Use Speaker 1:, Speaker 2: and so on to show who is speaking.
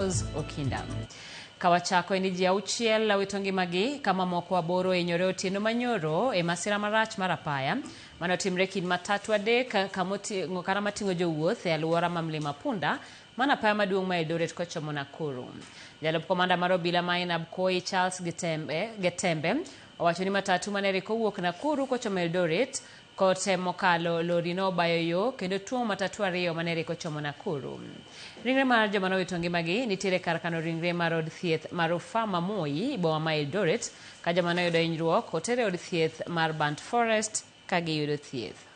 Speaker 1: Rose Okinda. Kawachako en ni ji auchiel owito ngimagi ka mamoko aboro ohinyore otieno manyoro e masira marach mar apaya mane otimre kind matatu adek kamoting'o kata mating'o jowuoth e alwora ma Mlima Punda mana apaya maduong' ma Eldoret kochomo Nakuru. Jalup komanda mar obila ma Ainabkoi Charles Getembe, Getembe owacho ni matatu mane rik owuok Nakuru kochomo Eldoret Kotemo kalo, lori nobayo yo kendo tuomo matatu ariyo mane rik ochomo Nakuru. Ringre mar joma nowito ngimagi nitiere kar kano ringre mar od thieth ma rufaa ma Moi, boma ma Eldoret, ka joma noyudo hinyruok oter e od thieth mar Burnt Forest ka giyudo thieth.